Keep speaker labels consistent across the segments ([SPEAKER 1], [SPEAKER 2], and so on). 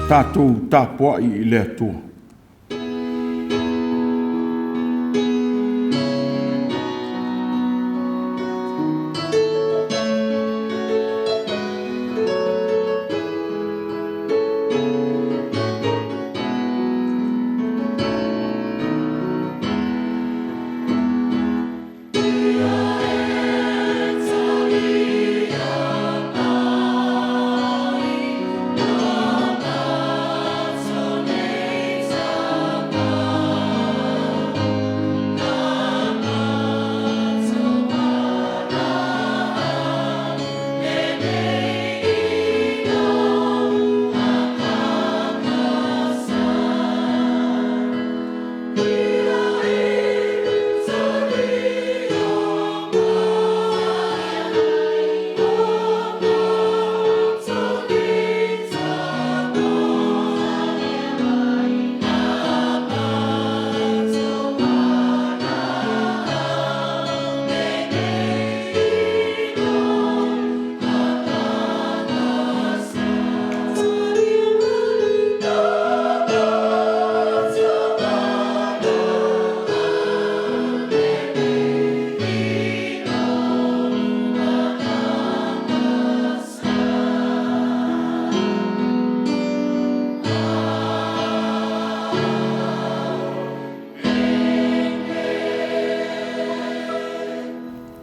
[SPEAKER 1] Tatou tapuai i le Atua.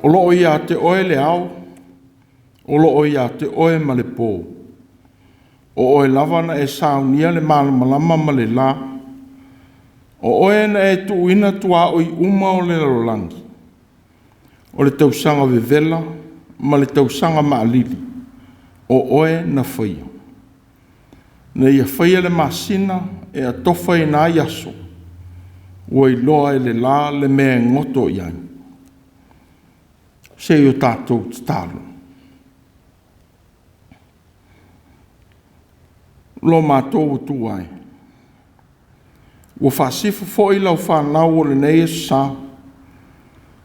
[SPEAKER 1] O lo o ia te oe le ao, o lo o ia te oe ma le po. O oe lava na e saunia le malamalama ma le la, o oe na e tuuina tuaoi uma o le lalolagi, o le tausaga vevela ma le tausaga maalili, o oe na faia. Na ia faia le masina e atofaina ai aso, ua iloa e le la le mea e goto i ai. Se i o tatou tatalo. Lo matou Atua e, ua faasifo foi lau fanau o lenei aso sa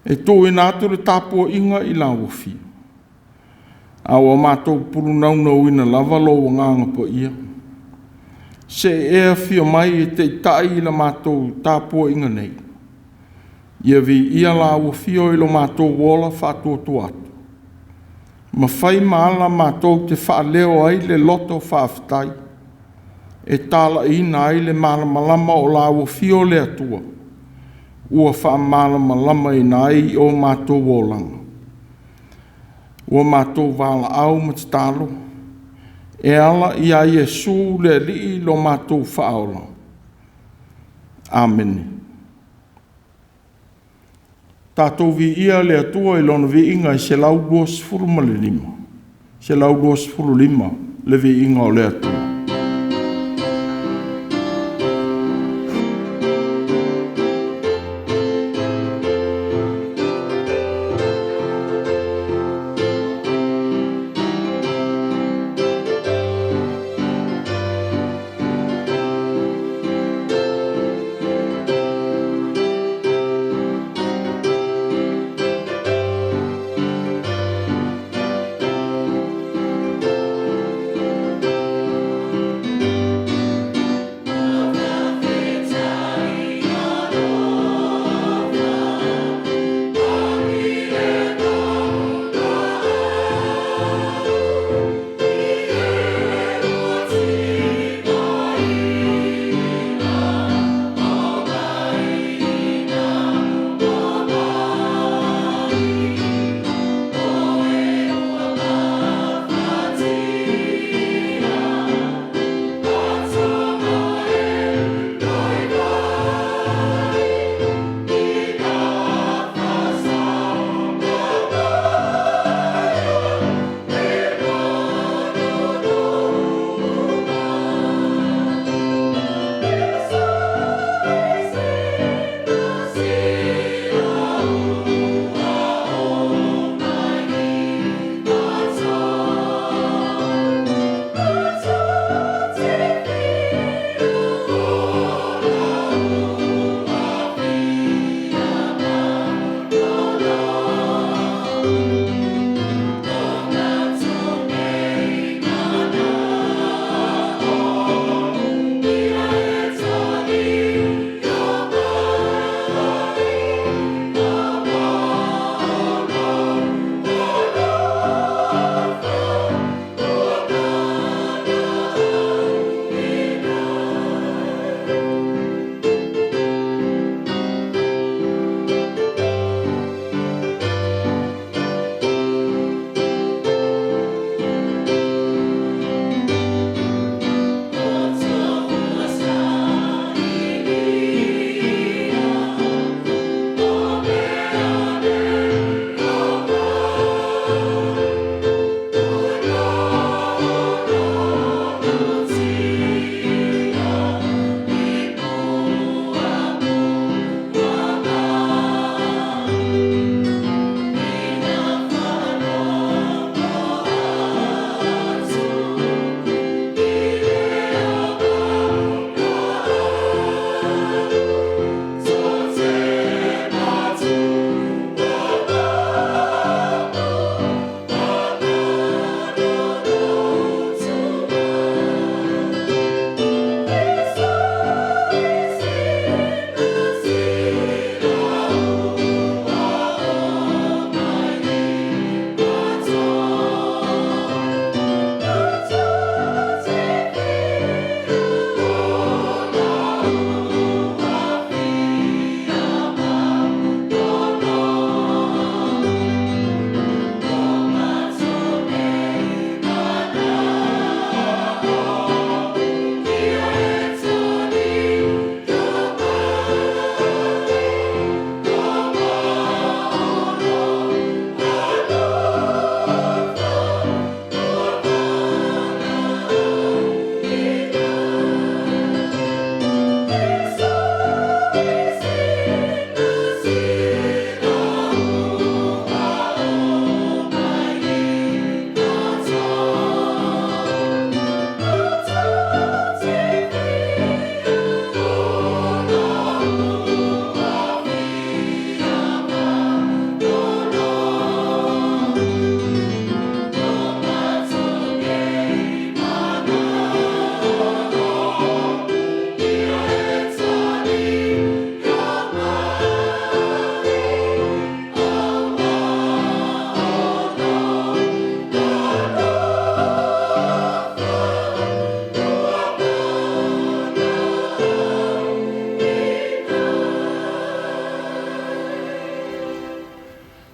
[SPEAKER 1] e tuuina atu le tapuaiga i lau Afio, a ua matou pulunaunauna lava lou Agaga Paia, se i e afio mai e taitai i la matou tapuaiga nei. Ia viia lau Afio i lo matou ola faatuatua atu, ma fai ma ala matou te faaleo ai le loto faafetai e talaiina ai le malamalama o lau Afio le Atua ua faamalamalamaina ai o matou olaga. Ua matou valaau ma tatalo e ala ia Iesu le Alii lo matou Faaola. Amene. Tatou viia le Atua i Lona viiga e 125, 125 le viiga o le Atua.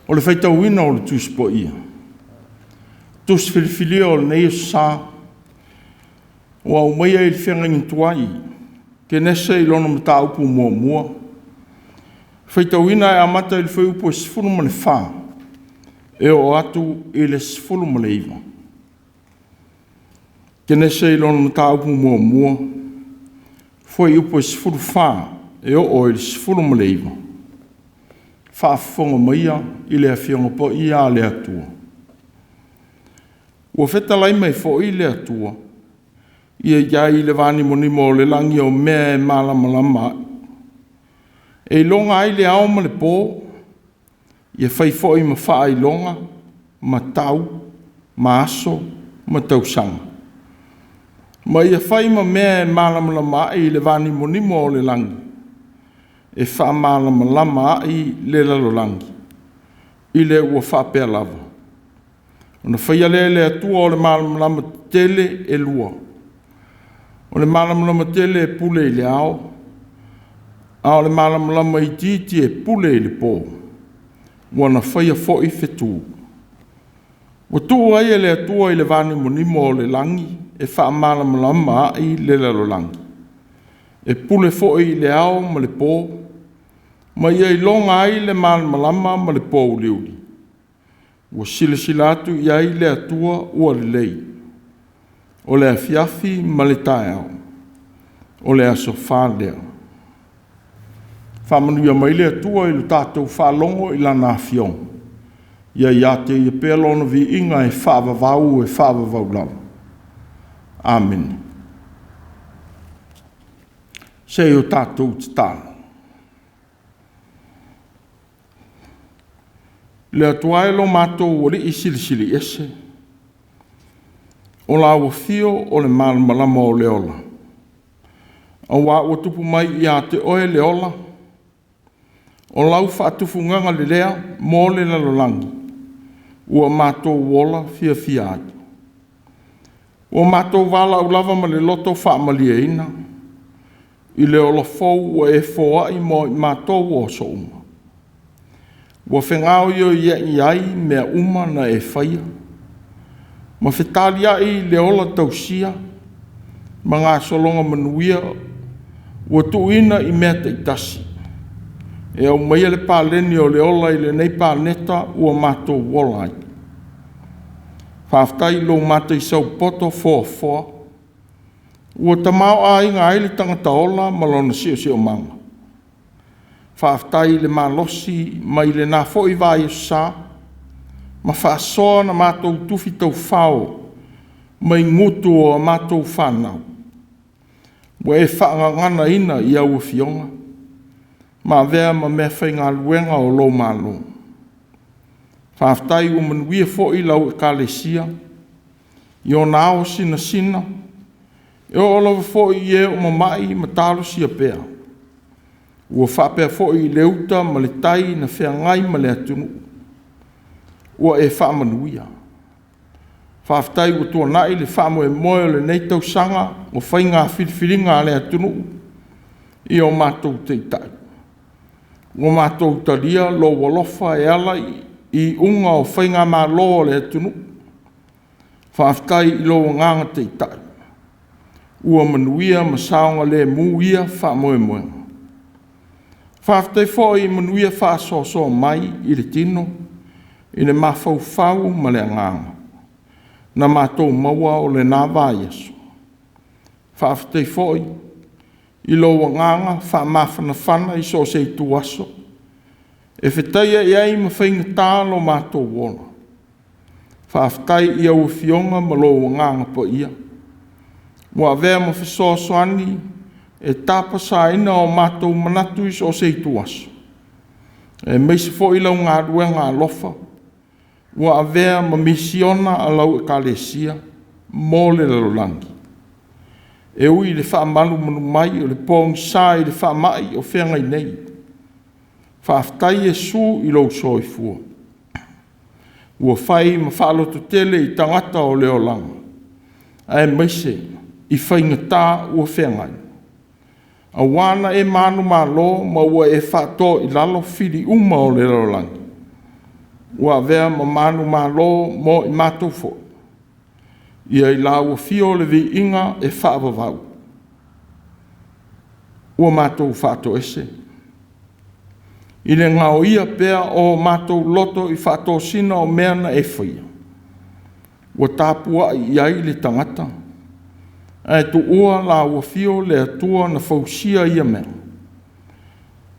[SPEAKER 1] O le faitauina o le Tusi Paia, Tusi filifilia o lenei Aso Sa, ua aumaia i le feagaiga tuai, Kenese i lona mataupu muamua, faitauina e amata i le fuaiupu e 14 e oo atu i le 19. Kenese i lona mataupu muamua, fuaiupu e 14 e oo i le 19. Faafofoga maia i le Afioga Paia a le Atua. Ua fetalai mai foi le Atua, ia i ai le vanimonimo o le lagi o mea e malamalama ai, e iloga ai le ao ma le po, ia fai foi ma faailoga, ma tau, ma aso, ma tausaga, ma ia fai ma mea e malamalama ai le vanimonimo o le lagi, e faamalamalama ai le lalolagi, i le ua faapea lava. Ona faia lea e le Atua o le malamalama tetele e lua, o le malamalama tele e pule i le ao, a o le malamalama itiiti e pule i le po, ua na faia foi fetu. Ua tuu ai e le Atua i le vanimonimo o le lagi e faamalamalama ai le lalolagi, e pule foi i le ao ma le po, ma ia iloga ai le malamalama ma le pouliuli. Ua silasila atu i ai le Atua ua lelei. O le afiafi ma le taeao, o le aso fa lea. Faamanuia mai le Atua i le tatou faalogo i Lana Afioga, ia ia te Ia pea Lona viiga e faavavau e faavavau lava. Amene. Se i o tatou tatalo. Le Atua e lo matou Alii Silisili Ese, o lau afio o le malamalama o le ola, aua ua tupu mai ia te oe le ola, o lau faatufugaga lelea mo le lalolagi, ua matou ola fiafia ai. Ua matou valaau lava ma le loto faamalieina i le ola fou ua e foai mo i matou o aso uma. Ua fegaoioiai ai mea uma na e faia, ma fetaliai le ola tausia ma gasologa manuia ua tuuina i mea taitasi, e aumaia le paleni o le ola i lenei paneta ua matou ola ai. Faafetai i lou mataisau poto foafoa ua tamaoaiga ai le tagata ola ma lona siosiomaga. Faafetai i le malosi mai lena foi vaiaso sa ma faasoa na matou tufi taufao mai gutu o a matou fanau, ua e faagaganaina i au afioga ma avea ma meafaigaluega o lou Malo. Faafetai ua manuia foi lau Ekalesia i ona ao sinasina, e oo lava foi i e o mama'i ma talosia pea. Ua faapea foi i le uta ma le tai na feagai ma le atunuu, ua e faamanuia. Faafetai ua tuanai le faamoemoe o lenei tausaga o faiga filifiliga a le atunuu i o matou taitai. Ua matou talia lou alofa e ala i iuga o faigamalo a le atunuu. Faafetai i lou agaga taitai ua manuia ma saogalemu ia faamoemoega. Faafetai foi i manuia faasoasoa mai i le tino, i le mafaufau ma le agaga na matou maua o lena vaiaso. Faafetai foi i lou agaga faamafanafana i so o se ituaso e fetaia ai ma faigata lo matou ola. Faafetai i lau Afioga ma lou Agaga Paia ua avea ma fesoasoani e tapasaina o matou manatu i so o se ituaso, aemaise foi lau galuega alofa ua avea ma misiona a lau Ekalesia mo le lalolagi. E ui i le faamalumalu mai o le pogisa i le faamai o feagai nei, faafetai Iesu i lou soifua ua fai ma faalototele i tagata o le olaga, aemaise i faigata ua feagai, aua na e manumalo ma ua e faatoa i lalo fili uma o le lalolagi. Ua avea ma manumalo mo i matou foi, ia i lau afio le viiga e faavavau. Ua matou faatoese i le gaoia pea o matou loto i faatosina o mea na e faia, ua tapuai i ai le tagata, ae tuua lau afio le Atua na fausia ia mea.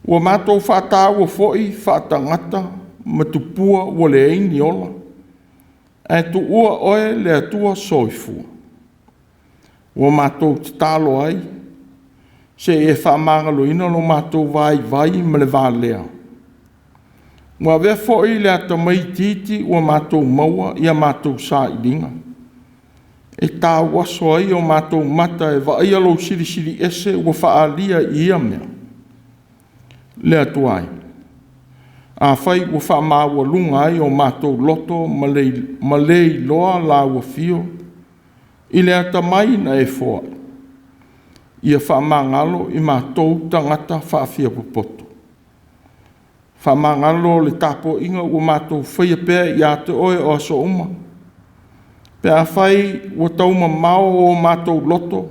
[SPEAKER 1] Ua matou faataua foi faatagata ma tupua ua leai ni ola, ae tuua oe le Atua Soifua. Ua matou tatalo ai, se i e faamagaloina lo matou vaivai ma le valea. Ua avea foi le atamai itiiti ua matou maua ia matou sailiga, e tauaso ai o matou mata e vaaia lou Silisili Ese ua faaalia i ia mea. Le Atua e, afai ua faamaualuga ai o matou loto ma le iloa lau afio i le atamai na e foai, ia faamagalo i matou tagata faafiapopoto. Faamagalo le tapuaiga ua matou faia pea ia te oe o aso uma, pe afai ua taumamao o matou loto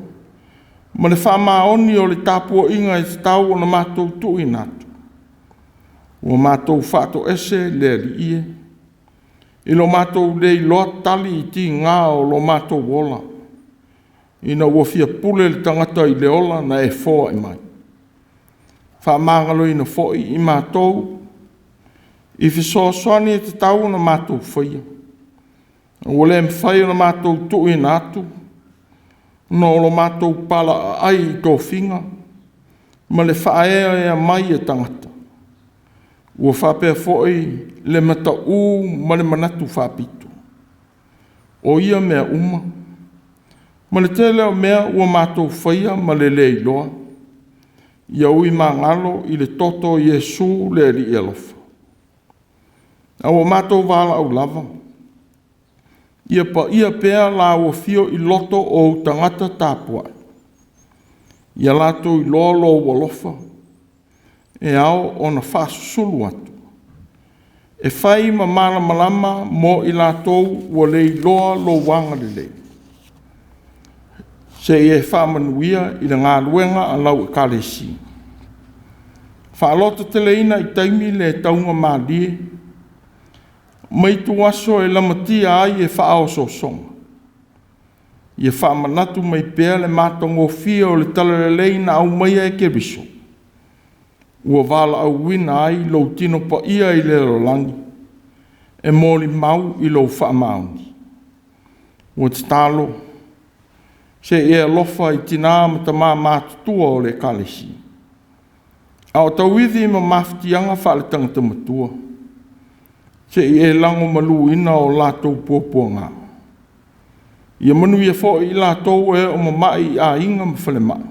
[SPEAKER 1] ma le faamaoni o le tapuaiga e tatau ona matou tuuina atu, ua matou faatoese le Alii e, i lo matou le iloa tali i tiga o lo matou ola, ina ua fia pule le tagata i le ola na e foai mai. Faamagaloina foi i matou i fesoasoani e tatau ona matou faia, ua le mafai ona matou tuuina atu ona o lo matou palaaai i tofiga ma le faaeaea mai e tagata, ua faapea foi le matau ma le manatu faapito. O ia mea uma ma le tele o mea ua matou faia ma le le iloa, ia ui magalo i le toto o Iesu le Alii alofa. A ua matou valaau lava, ia paia pea lau afio i loto o ou tagata tapuai, ia latou iloa lou alofa e ao ona faasusulu atu, e fai ma malamalama mo i latou ua le iloa lou agalelei. Se i e faamanuia i le galuega a lau Ekalesia. Faalototeleina i taimi le taugamalie ma ituaso e lamatia ai e faaosoosoga. Ia faamanatu mai pea le matagofie o le Talalelei na aumaia e Keriso ua valaauina ai lou tino paia i le lalolagi e molimau i lou faamaoni. Ua tatalo se i e alofa i tina ma tama matutua o le Ekalesia, a o tauivi ma mafatiaga faaletagata matua, se i e lagomaluina o latou puapuaga. Ia manuia foi i latou e o mamai i aiga ma falemai,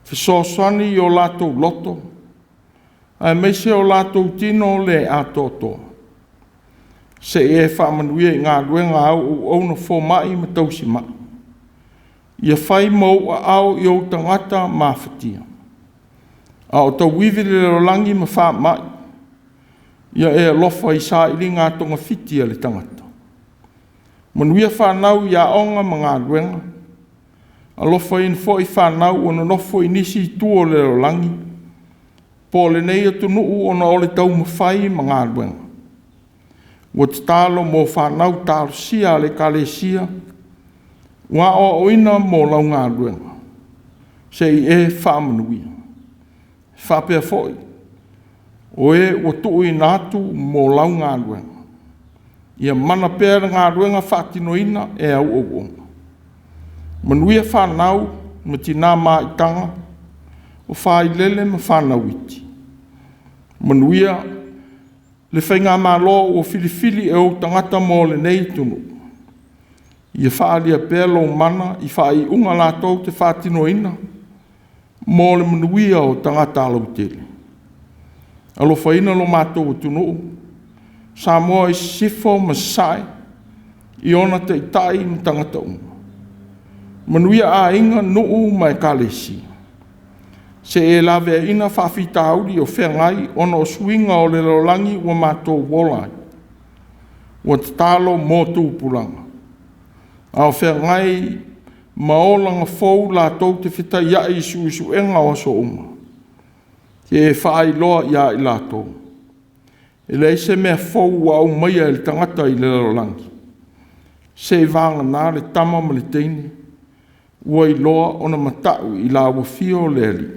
[SPEAKER 1] fesoasoani i o latou loto aemaise o latou tino le atoatoa. Se i e faamanuia i galuega a au auauna fomai ma tausimai, ia fai ma ou aao i ou tagata mafatia, a o tauivi le lalolagi ma faamai. Ia e alofa i sailiga togafiti a le tagata. Manuia fanau i aoga ma galuega, alofaina foi fanau ua nonofo i nisi itu o le lalolagi po o lenei atunuu ona o le taumafai ma galuega. Ua tatalo mo fanau talosia a le Ekalesia ua aoaoina mo lau galuega, se i e faamanuia. E faapea foi o e ua tuuina atu mo lau galuega, ia mana pea le galuega faatinoina e au auauna. Manuia fanau ma tina maitaga, o failele ma fanau iti. Manuia le faigamalo ua filifili e ou tagata mo lenei atunuu. Ia faaalia pea lou mana i faaiuga latou te faatinoina mo le manuia o tagata lautele. Alofaina lo matou atunuu, Samoa i Sisifo ma Sasae, i ona taitai ma tagata uma. Manuia aiga, nuu ma ekalesia. Se e laveaiina faafitauli o feagai ona o suiga o le lalolagi ua matou ola ai. Ua tatalo mo tupulaga, a o feagai ma olaga fou latou te fetaiai i suesuega o aso uma. Ia e faailoa ia i latou, e leai se mea fou ua aumaia e le tagata i le lalolagi, seiavagana le tama ma le teine ua iloa ona matau i le lauafio o le Alii.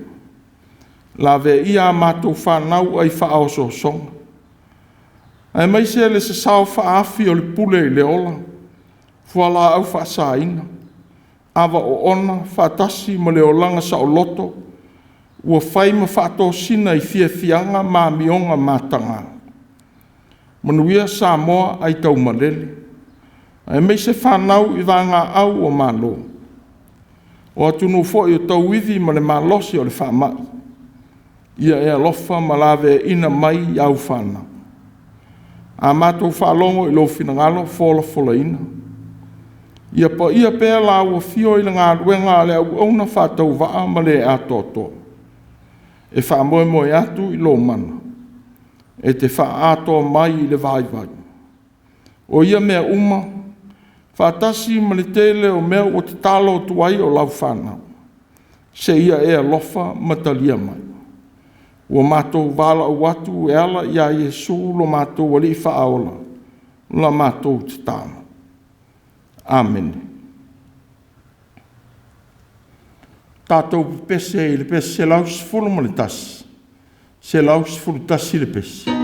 [SPEAKER 1] Laveaia a matou fanau ai faaosoosoga, aemaise le sasao faaafi o le pule i le ola, fualaau faasaina, ava oona faatasi ma le olaga saoloto ua fai ma faatosina i fiafiaga ma amioga mataga. Manuia Samoa aitaumalele, aemaise fanau i vagaau a Malo, o atunuu foi o tauivi ma le malosi o le faamai, ia e alofa ma laveaiina mai au fanau. A matou faalogo i lou finagalo folafolaina, ia paia pea lau afio i le galuega a le auauna faatauvaa ma le atoatoa, e faamoemoe atu i lou mana e te faaatoa mai i le vaivai. O ia mea uma faatasi ma le tele o mea ua tatalo atu ai o lau fanau, seia e alofa ma talia mai. Ua matou valaau atu e ala ia Iesu lo matou Alii Faaola, la matou tatalo. Amene. Tatou pepese i le pese 111, 111 le pese.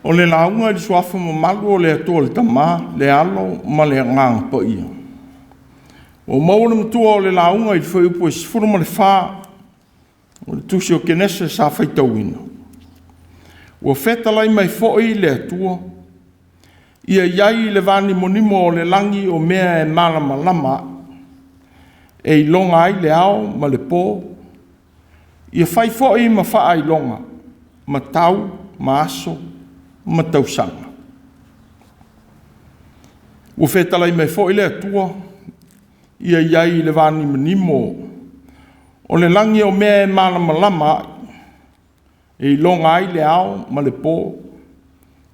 [SPEAKER 1] O le lauga i le suafa mamalu o le Atua le Tama, le Alo ma le Agaga Paia. Ua maua le matua o le lauga i le fuaiupu e 14. O le tusi o Kenese sa faitauina. Ua fetalai mai foi le Atua, ia i ai le vanimonimo o le lagi o mea e malamalama ai, e iloga ai le ao ma le po, ia fai foi ma faailoga, ma tau ma aso ma tausaga. Ua fetalai mai foi le Atua, ia i ai le vanimonimo o le lagi o mea e malamalama ai, e iloga ai le ao ma le po,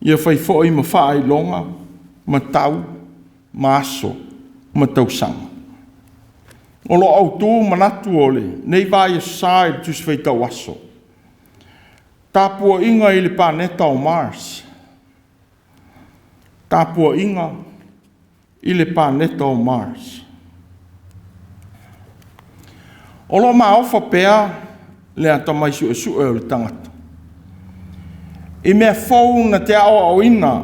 [SPEAKER 1] ia fai foi ma faailoga ma tau ma aso ma tausaga. O lo o autu manatu o lenei vaiaso sa i le Tusi Faitau Aso, tapuaiga i le paneta o Mars. Tapuaiga i le paneta o Mars. O lo o maofa pea le atamai suesue o le tagata i mea fou na te aoaoina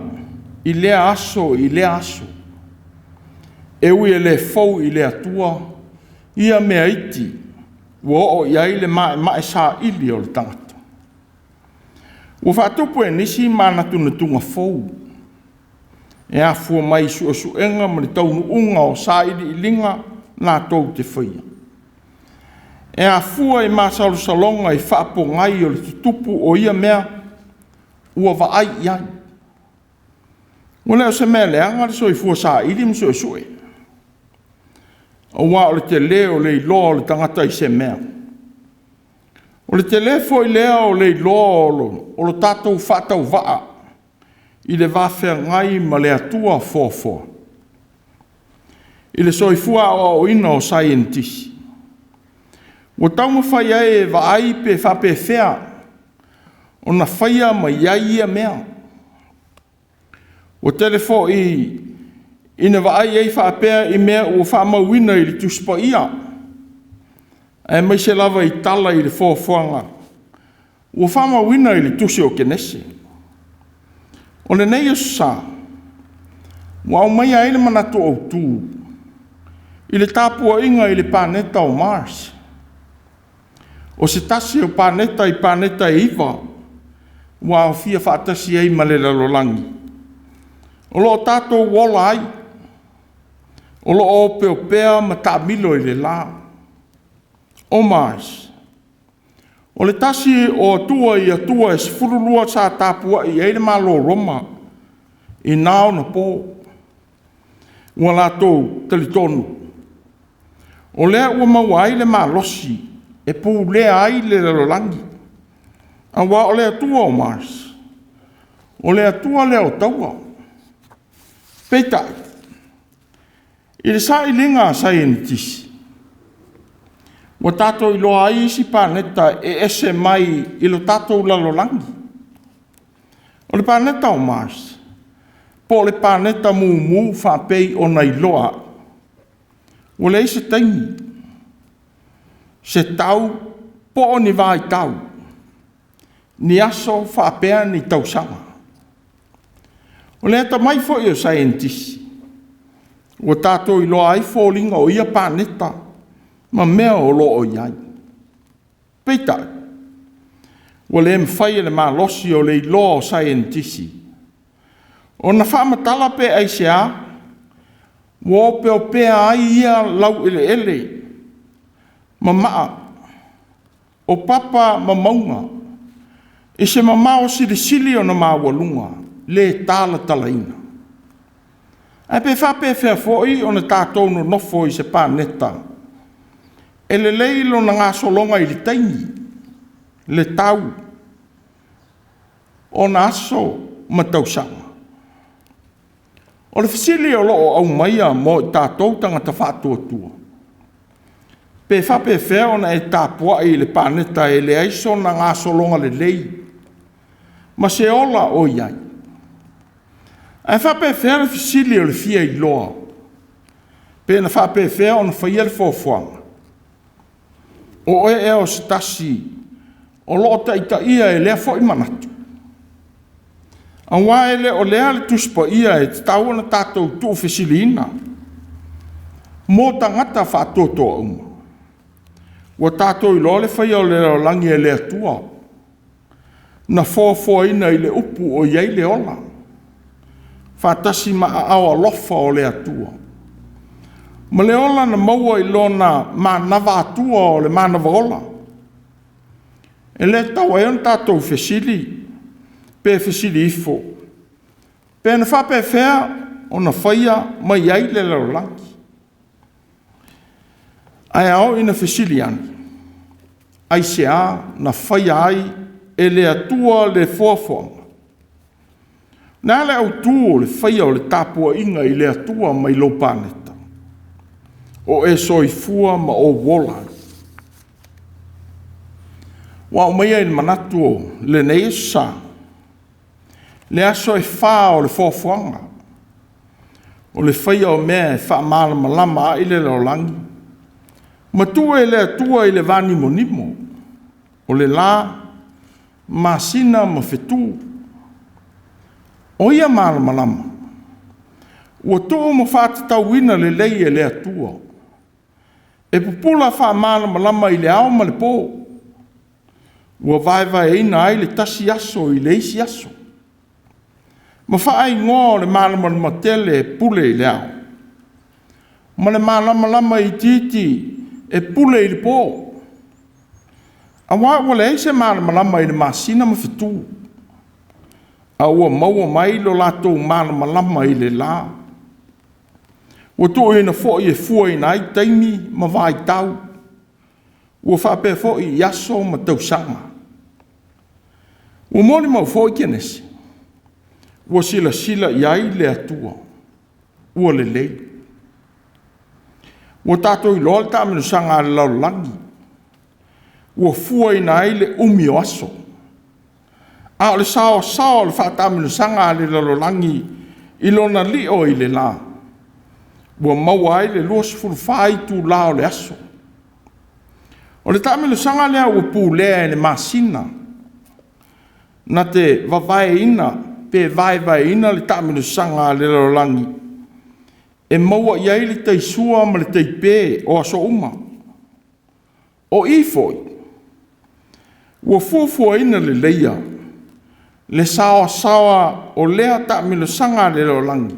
[SPEAKER 1] i lea aso i lea aso, e ui e le fou i le Atua ia mea iti ua oo i ai le maemae saili o le tagata. Ua faatupu e nisi manatunatuga fou e afua mai i suesuega ma le taunuuga o sailiiliga latou te faia, e afua i masalosaloga i faapogai o le tutupu o ia mea ua vaai i ai. Ua le o se mea leaga le soifua saili ma suesue, aua o le tele o le iloa o le tagata i se mea. O le tele foi lea o le iloa o lo tatou faatauvaa i le va feagai ma le Atua foafoa, i le soifua aoaoina o saienitisi, ua taumafai ai e vaai pe faapefea ona faia ma i ai ia mea. Ua tele foi ina vaai ai faapea i mea ua faamauina i le Tusi Paia, aemaise lava i tala i le foafoaga ua faamauina i le tusi o Kenese. O lenei aso Sa, ua aumaia ai le manatu autu i le tapuaiga i le paneta o Mars. O se tasi o paneta i paneta e 9 ua aofia faatasi ai ma le lalolagi o lo o tatou ola ai, o lo o opeopea ma taamilo i le la. O Mars, o le tasi o atua i atua e 12 sa tapuai i ai le Malo o Roma i na ona po. Ua latou talitonu o lea ua maua ai le malosi e pulea ai le lalolagi, aua o le atua o Mars, o le atua lea o taua. Peitai, i le sailiga a saienitisi, ua tatou iloa ai isi paneta e ese mai i lo tatou lalolagi. O le paneta o Mars, po o le paneta mumu faapei ona iloa ai, ua leai se taimi, se tau po o ni vaitau, ni aso faapea ni tausaga. O le atamai foi o saienitisi, ua tatou iloa ai foliga o ia paneta ma mea o lo o i ai. Peitai, ua le mafai e le malosi o le iloa o saienitisi ona faamatala pe aisea ua opeopea ai ia laueleele mamaa o papa ma mauga i se mamao silisili ona maualuga le talatalaina. Ae pe faapefea foi ona tatou nonofo i se paneta e lelei lona gasologa i le taimi, le tau, ona aso ma tausaga? O le fesili o lo o aumaia mo i tatou tagata faatuatua, pe faapefea ona e tapuai i le paneta e leai sona gasologa lelei ma se ola o i ai? Ae faapefea le fesili o le fia iloa pe na faapefea ona faia le foafoaga? O oe ea o se tasi o lo o taitaia e lea foi manatu? Aua e le o lea le Tusi Paia e tatau ona tatou tuufesiliina mo tagata faatuatua uma. Ua tatou iloa le faia o le lalolagi e le Atua, na foafoaina i le upu o i ai le ola, faatasi ma aao alofa o le Atua, ma le ola na maua i lona manava atua o le manava ola. E le tatau ai ona tatou fesili pe fesili ifo, pe na faapefea ona faia mai ai le lalolagi. Ae a oo ina fesili ane, aisea na faia ai e le Atua le foafoaga? O le a le autu o le faia o le tapuaiga i le Atua mai lou paneta o e soifua ma ou ola ai? Ua aumaia i le manatu o lenei aso Sa, le aso e 4 o le foafoaga, o le faia o mea e faamalamalama ai le lalolagi, ma tuu e le Atua i le vanimonimo o le la, masina ma fetu. O ia malamalama ua tuu ma faatatauina lelei e le Atua e pupula faamalamalama i le ao ma le po, ua vaevaeina ai le tasi aso i le isi aso, ma faaigoa o le malamalama tele e pule i le ao, ma le malamalama itiiti e pule i le po. Aua ua leai se malamalama i le masina ma fetu, a ua maua mai lo latou malamalama i le la. Ua tuuina foi e fuaina ai taimi ma vaitau, ua faapea foi i aso ma tausaga. Ua molimau foi Kenese, ua silasila i ai le Atua ua lelei. Ua tatou iloa le taamilosaga a le lalolagi, ua fuaina ai le umi o aso, a o le saoasaoa o le faataamilosaga a le lalolagi i lona li'o i le la, ua maua ai le 24 itula o le aso. O le taamilosaga lea ua pulea e le masina, na te vavaeina pe vaevaeina le taamilosaga a le lalolagi e maua i ai le taisua ma le taipe o aso uma. O i foi ua fuafuaina leleia le saoasaoa o lea taamilosaga a le lalolagi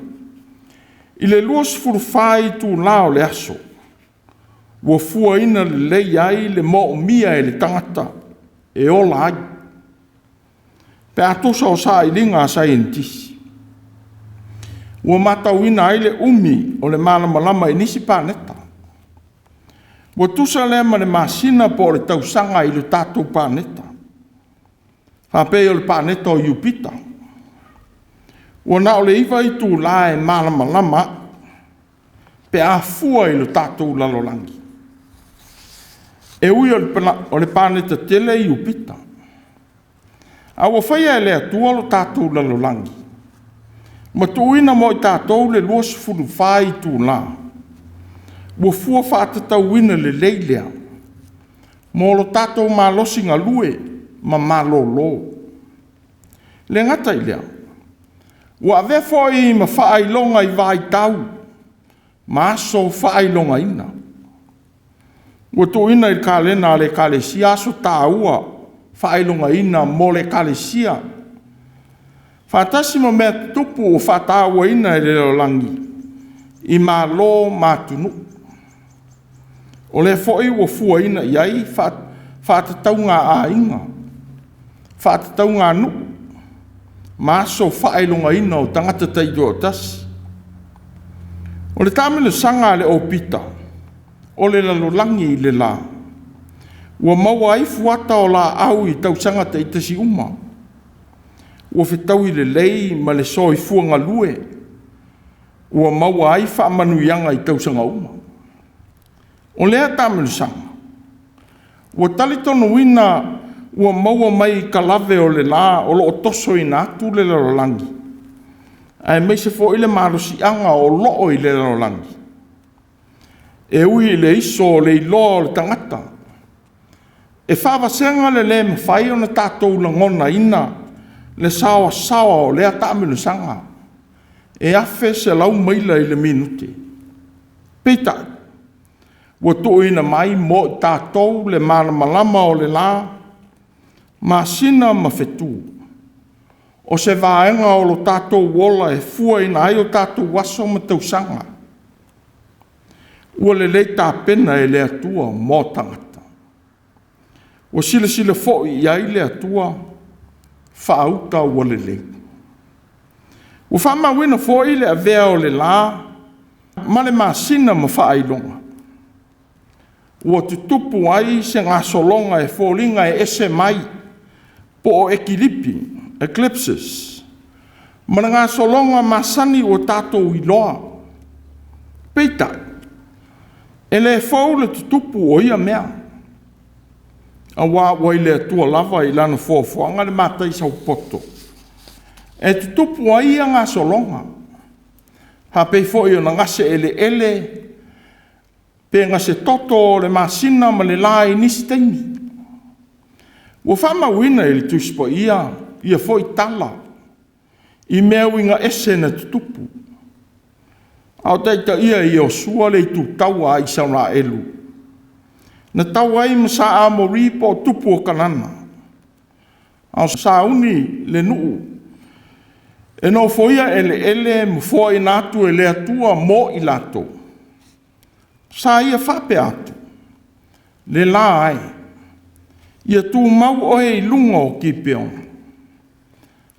[SPEAKER 1] i le 24 itula o le aso, ua fuaina lelei ai le moomia e le tagata e ola ai, pe a tusa o sailiga a saienitisi. Ua matauina ai le umi o le malamalama i nisi paneta. Ua tusa lea ma le masina po o le tausaga i le tatou paneta, faapei o le paneta o Iupita. Ua na o le 9 itula e malamalama ai pe a fua i le tatou lalolagi. E ui o le paneta tele Iupita, a ua faia e le Atua lo tatou lalolagi ma tuuina mo i tatou le 24 itula, ua fua faatatauina lelei lea mo lo tatou malosi galue ma malolo. E le gata i lea, ua avea foi ma faailoga i vaitau ma aso faailogaina. Ua tuuina i le kalena a le Ekalesia aso taua faailogaina mo le Ekalesia, faatasi ma mea tutupu ua faatauaina e le lalolagi i malo ma atunuu. O lea foi ua fuaina i ai faatatauga a aiga, faatatauga a nuu ma aso faailogaina o tagata taitoatasi. O le taamilosaga a le okika o le lalolagi i le la, ua maua ai fuata o laau i tausaga taitasi uma, ua fetaui lelei ma le soifua galue, ua maua ai faamanuiaga i tausaga uma. O lea taamilosaga ua talitonuina ua maua mai i kalave o le la o lo o tosoina atu le lalolagi, aemaise foi le malosiaga o lo o i le lalolagi, e ui i le iso o le iloa o le tagata, e faavasega le le mafai ona tatou lagonaina le saoasaoa o lea taamilosaga e 1,100 maila i le minute. Peitai, Ua tuuina mai mo i tatou le malamalama o le la, masina ma fetu, o se vaega o lo tatou ola e fuaina ai o tatou aso ma tausaga. Ua lelei tapena e le Atua mo tagata. Ua silasila foi i ai le Atua, faauta ua lelei. Ua faamauina foi le avea o le la ma le masina ma faailoga, ua tutupu ai se gasologa e foliga e ese mai, po o ekilipi, eclipses, ma le gasologa masani ua tatou iloa. Peitai, e le fou le tutupu o ia mea, aua ua i le Atua lava i lana foafoaga le mataisaupoupoto e tutupu ai ia gasologa, faapei foi ona gase eleele pe gasetoto o le masina ma le la i nisi taimi. Ua faamauina i le Tusi Paia ia foi tala i mea uiga ese na tutupu, a o taitaia e Iosua le itutaua a Isaraelu, na tau ai ma Sa Amori po o tupu o Kanana, a o sauni le nuu e nofoia eleele ma foaina atu e le Atua mo i latou. Sa ia faapea atu, “Le la e, ia tumau oe i luga o Kipeona,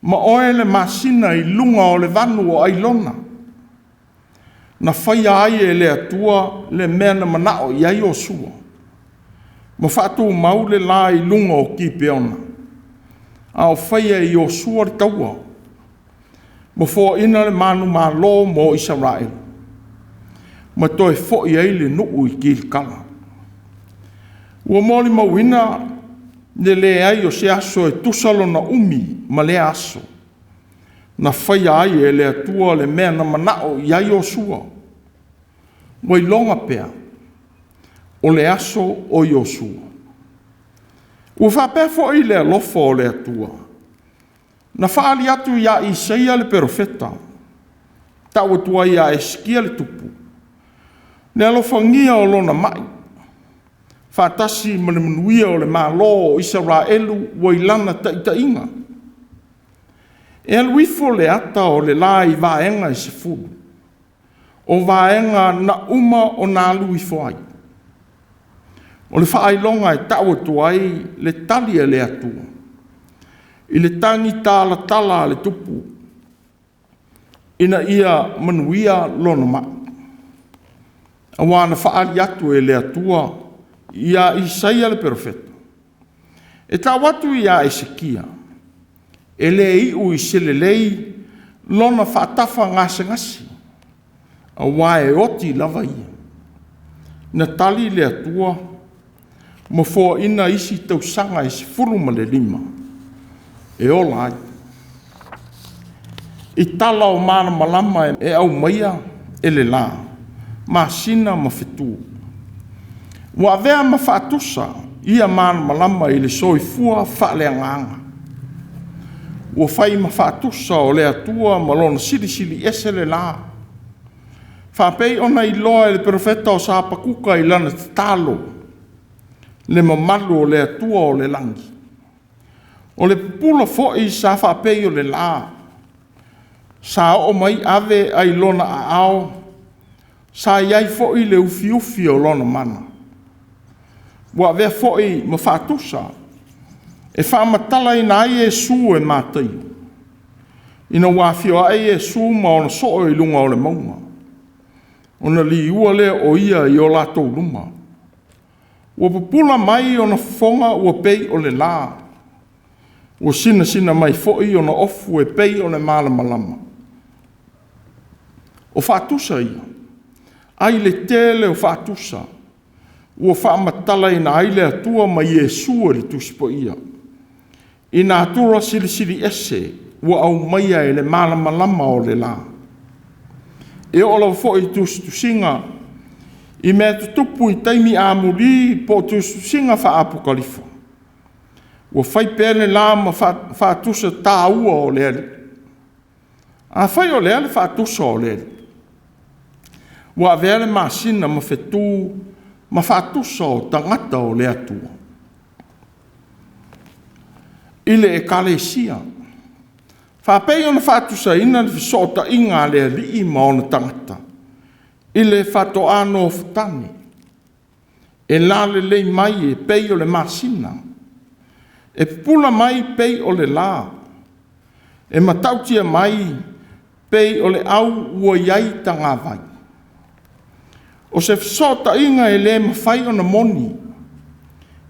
[SPEAKER 1] ma oe le masina i luga o le vanu o Ailona.” Na faia ai e le Atua le mea na manao i ai Iosua, ma faatumau le la i luga o Kipeona, a o faia e Iosua le taua, ma foaina le manumalo mo Isaraelu, ma toe foi ai le nuu i Kilikala. Ua molimauina le leai o se aso e tusa lona umi ma lea aso, na faia ai e le Atua le mea na manao i ai Iosua. Ua iloga pea o le aso o Iosua. Ua faapea foi le alofa o le Atua na faaali atu ia Isaia le perofeta, tau atu ai ia Esekia le tupu, le alofagia o lona mai, faatasi ma le manuia o le Malo o Isaraelu ua i lana taitaiga. E alu ifo le ata o le la i vaega e 10, o vaega na uma ona alu ifo ai. O le faailoga e tau atu ai le tali a le Atua i le tagi talatala a le tupu, ina ia manuia lona mai, aua na faaali atu e le Atua ia Isaia le perofeta, e tau atu ia Esekia, e le iu i se lelei lona faatafagasegase, aua e oti lava ia. Na tali le Atua ma foaina isi tausaga e 15 e ola ai. I tala o malamalama e aumaia e le la, masina ma fetu. Ua avea ma faatusa ia malamalama i le soifua faaleagaga. Ua fai ma faatusa o le Atua ma lona Silisili Ese le la, faapei ona iloa e le profeta o Sapakuka i lana tatalo, le mamalu o le Atua o le lagi. O le pupula foi sa faapei o le la, sa oo mai ave ai lona aao, sa i ai foi le ufiufi o lona mana. Ua avea foi ma faatusa e faamatalaina ai Iesu e Mataio, ina ua afioae Iesu ma ona soo i luga o le mauga, ona liua lea o ia i o latou luma. Ua pupula mai ona fofoga ua pei o le la, ua sinasina mai foi ona ofu e pei o le malamalama. O faatusa ia, ai le tele o faatusa ua faamatalaina ai le Atua ma Iesu e le Tusi Paia, i natura silisili ese ua aumaia e le malamalama o le la. E oo lava foi i tusitusiga i mea tutupu i taimi amuli po o tusitusiga faa-apokalifa, ua fai pea le la ma faatusa taua o le Alii. Afai o le a le faatusa o le Alii, ua avea le masina ma fetu ma faatusa o tagata o le Atua. I le Ekalesia, faapei ona faatusaina le fesootaiga a le Alii ma ona tagata i le faatoa nofotane, e lalelei mai e pei o le masina, e pupula mai pei o le la, e matautia mai pei o le au ua i ai tagavai. O se fesootaiga e le mafai ona moni,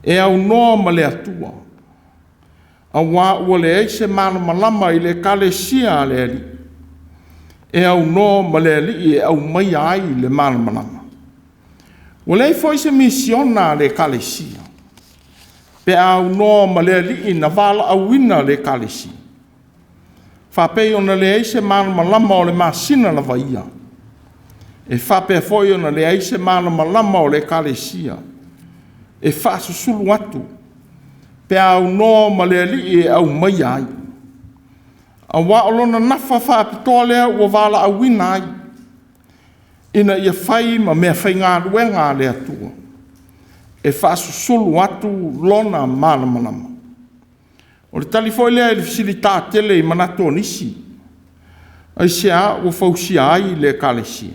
[SPEAKER 1] e aunoa ma le Atua, auā ua leai se malamalama i le Ekalesia a le Alii, e aunoa ma le Alii e aumaia ai le malamalama. Ua leai foi se misiona a le Ekalesia pe a aunoa ma le Alii na valaauina le Ekalesia, faapei ona leai se malamalama o le masina lava ia, e faapea foi ona leai se malamalama o le Ekalesia e faasusulu atu pe a aunoa ma le Alii e aumaia ai. Aua o lona nafa faapitoa lea ua valaauina ai, ina ia fai ma meafaigaluega a le Atua, e faasusulu atu lona malamalama. O le tali foi lea i le fesilitā tele i manatu o nisi, aisea ua fausia ai le Ekalesia?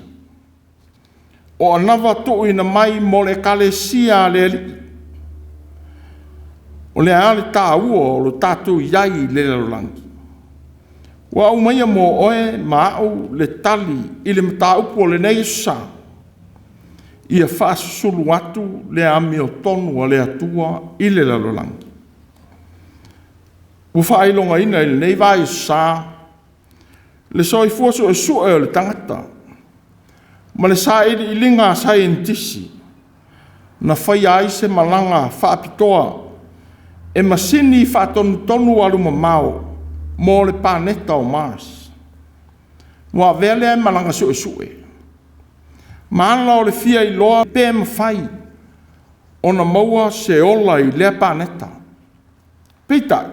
[SPEAKER 1] O anava tuuina mai mo le Ekalesia a le Alii. O le a le taua o lo tatou i ai i le lalolagi? Ua aumaia mo oe ma au le tali i le mataupu o lenei aso sa, ia faasusulu atu le amiotonu a le Atua i le lalolagi. Ua faailogaina i lenei vaiaso sa le soifua suesue o le tagata ma le sailiiliga a saienitisi na faia ai se malaga faapitoa e masini faatonutonu alumamao mo le paneta o Mars. Ua avea lea malaga suesue ma ala o le fia iloa pe mafai ona maua se ola i lea paneta. Peitai,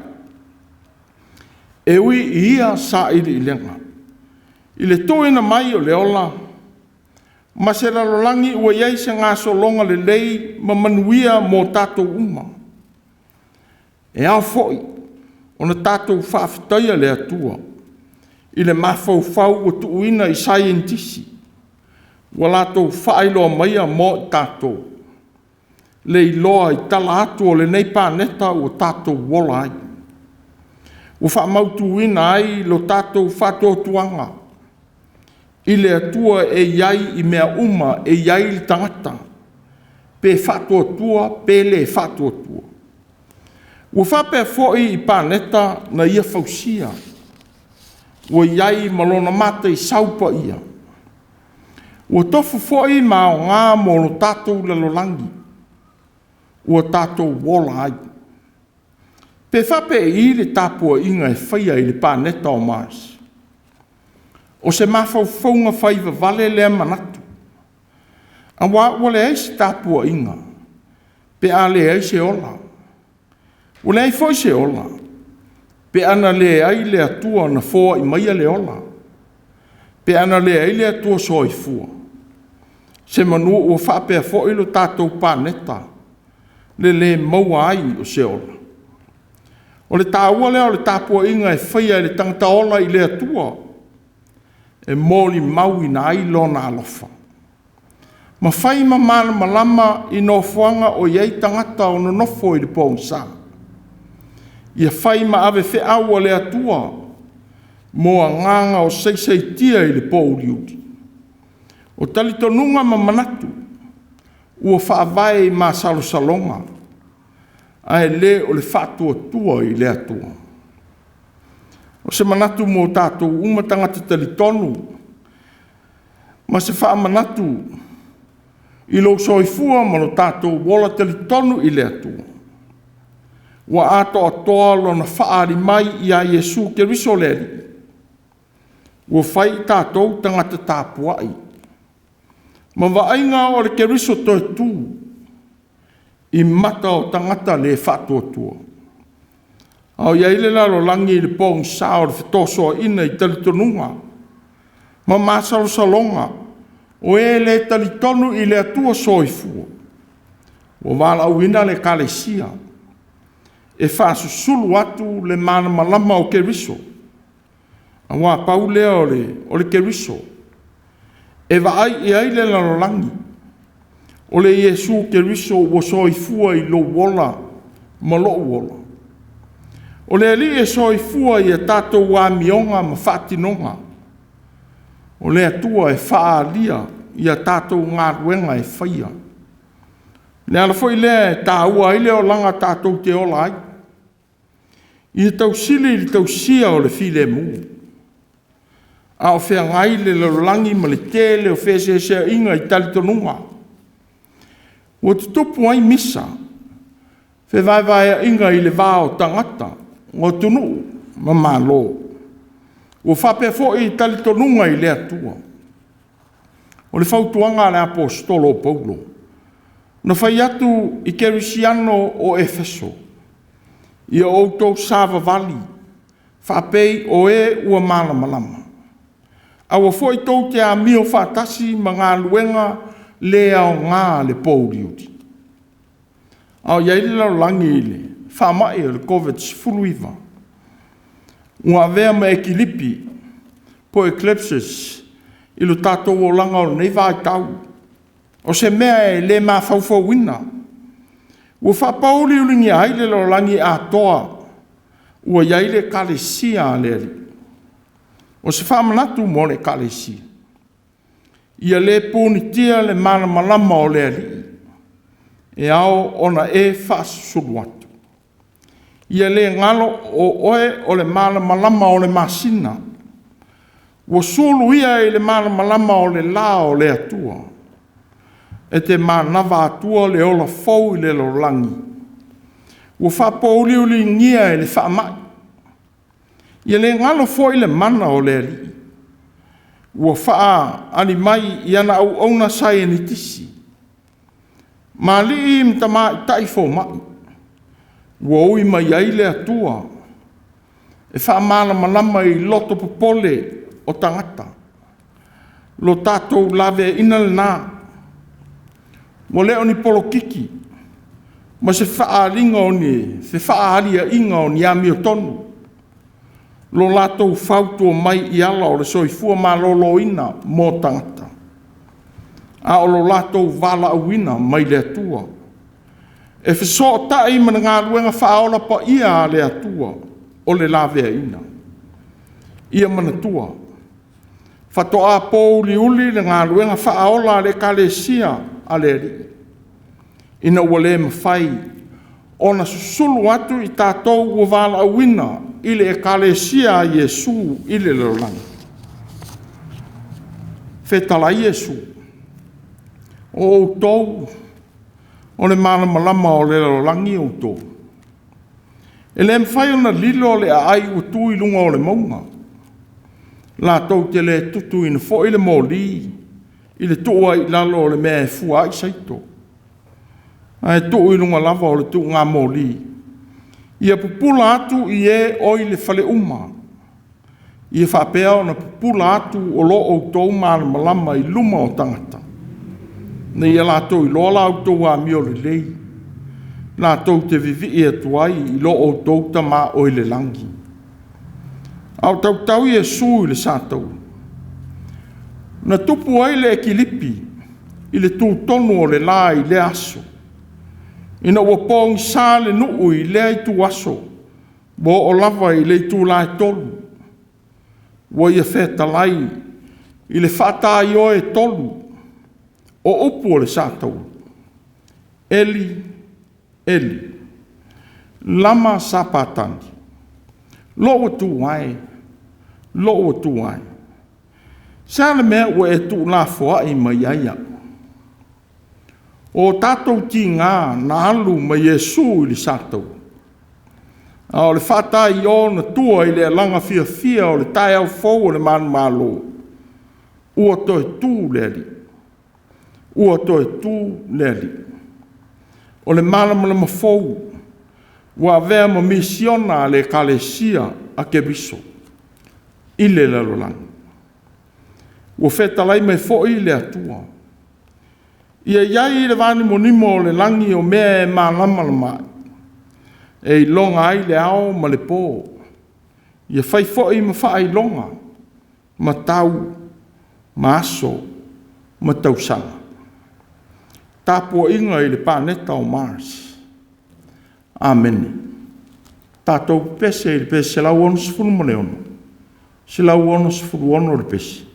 [SPEAKER 1] e ui i ia sailiiliga i le tuuina mai o le ola ma se lalolagi ua i ai se gasologa lelei ma manuia mo tatou uma, e ao foi ona tatou faafetaia le Atua i le mafaufau ua tuuina i saienitisi ua latou faailoa maia mo i tatou le iloa i tala atu o lenei paneta ua tatou ola ai. Ua faamautuina ai lo tatou faatuatuaga i le Atua e i ai i mea uma e i ai le tagata, pe faatuatua pe le faatuatua. Ua faapea foi i paneta na ia fausia, ua i ai ma lona mataisau paia, ua tofu foi ma aoga mo lo tatou lalolagi ua tatou ola ai. Pe faapei le tapuaiga e faia i le paneta o Mars? O se mafaufauga faivavale lea manatu, aua ua leai se tapuaiga pe a leai se ola. Ua leai foi se ola pe a na leai le Atua na foai maia le ola, pe a na leai le Atua soifua. Semanu ua faapea foi lo tatou paneta le lē maua ai o se ola. O le taua lea o le tapuaiga e faia e le tagata ola i le Atua, e molimauina ai lona alofa ma fai ma malamalama i nofoaga o i ai tagata o nonofo i le pogisa. Ia fai ma ave feau a le Atua mo agaga o saisaitia i le pouliuli. O talitonuga ma manatu ua faavae i masalosaloga, ae le o le faatuatua i le Atua. O se manatu mo tatou uma tagata talitonu, ma se faamanatu i lou soifua ma lo tatou ola talitonu i le Atua, ua atoatoa lona faaali mai ia Iesu Keriso le Alii, ua fai i tatou tagata tapuai ma vaaiga o le Keriso toe tu i mata o tagata le faatuatua. A o i ai le lalolagi i le pogisa o le fetosoaina i talitonuga ma masalosaloga o e le talitonu i le Atua Soifua, Ua valaauina le Ekalesia e faasusulu atu le malamalama o Keriso, auā pau lea o le Keriso e vaai i ai le lalolagi, o le Iesu Keriso ua soifua i lou ola ma lou ola. O le Alii e soifua i a tatou amioga ma faatinoga. O le Atua e faaalia i a tatou galuega e faia. O le ala foi lea e taua ai le olaga tatou te ola ai, ia tausili i le tausia o le filemu, a o feagai le lalolagi ma le tele o feeseeseaiga i talitonuga. Ua tutupu ai misa, fevaevaeaiga i le va o tagata, o atunuu ma Malo. Ua faapea foi talitonuga i le Atua. O le fautuaga a le Aposetolo o Paulo, na fai atu i Kerisiano o Efeso, ia outou savavali faapei o e ua malamalama, aua foi tou te amio faatasi ma galuega le aoga a le pouliuli. A o i ai le lalolagi i le faamai o le Koviti-19, ua avea ma ekilipi po o eclipses i lo tatou olaga o lenei vaitau. O se mea e le mafaufauina. Ua faapouliuligia ai le lalolagi atoa ua i ai le Ekalesia a le Alii. O se faamanatu mo le Ekalesia, ia le punitia le malamalama o le Alii, e ao ona e faasusulu atu. Ia le galo o oe o le malamalama o le masina, ua sulu ia i le malamalama o le la o le Atua. E te manava atua le ola fou i le lalolagi, ua faapouliuligia e le faamai. Ia le galo foi le mana o le Alii, ua faaali mai i ana auauna saienitisi, ma alii ma tamaitai fomai, ua ui mai ai le Atua e faamalamalama i loto popole o tagata. Lo tatou laveaiina lena, ua le o ni polokiki ma se faaaliga o ni fefaaliaiga o ni amiotonu lo latou fautua mai i ala o le soifua maloloina mo tagata, a o lo latou valaauina mai le Atua e fesootai ma le galuega faaola paia a le Atua o le laveaiina. Ia manatua, faatoa pouliuli le galuega faaola a le Ekalesia a le Alii, ina ua le mafai ona susulu atu i tatou ua valaauina i le Ekalesia a Iesu i le lalolagi. Fetalai Iesu, o outou o le malamalama o le lalolagi outou. E le mafai ona lilo le aai ua tu i luga o le mauga. Latou te le tutuina foi le moli i le tuu ai i lalo o le mea e fua ai saito, ae tuu i luga lava o le tuugamoli, ia pupula atu i e o i le fale uma. Ia faapea ona pupula atu o lo outou malamalama i luma o tagata, ina ia latou iloa la outou amio lelei, latou te vivii atu ai i lo outou Tama o i le lagi. A o tautau Iesu i le sataua, na tupu ai le ekilipi i le tutonu o le la i lea aso, ina ua pogisa le nuu i lea ituaso, ua oo lava i le itula e 3, ua ia fetalai i le faataioe 3 o upu o le sataua, Eli, Eli, lama sapatani? Lou Atua e, lou Atua e, se a le mea ua e tuulafoai mai ai au? O tatou tiga na alu ma Iesu i le sataua, a o le faataio na tua i le alaga fiafia o le taeao fou o le manumalo, ua toe tu le Alii, ua toe tu le Alii. O le malamalama fou ua avea ma misiona a le Ekalesia a Keriso i le lalolagi. Ua fetalai mai foi le Atua, Ia i ai le vanimonimo o le lagi o mea e malamalama ai, e iloga ai le ao ma le po. Ia fai foi ma faailoga ma tau ma aso ma tausaga. Tapuaiga i le paneta o Mars. Amene. Tatou pepese i le pese 166, 166 le pese.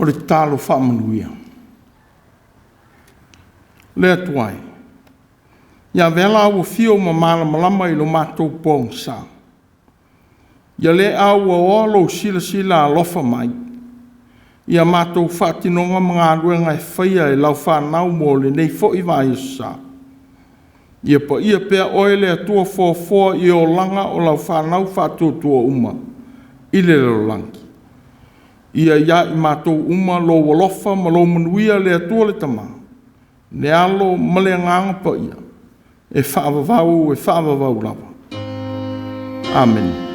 [SPEAKER 1] O le tatalo faamanuia. Le Atua e, ia avea lau afio ma malamalama i lo matou pogisa, ia le auaoa lou silasila alofa mai ia matou faatinoga ma galuega e faia e lau fanau mo lenei foi vaiaso sa. Ia paia pea Oe le Atua foafoa i olaga o lau fanau faatuatua uma i le lalolagi. Ia ia i matou uma lou alofa ma lou manuia le Atua le Tama, le Alo ma le Agaga Paia, e faavavau e faavavau lava. Amene.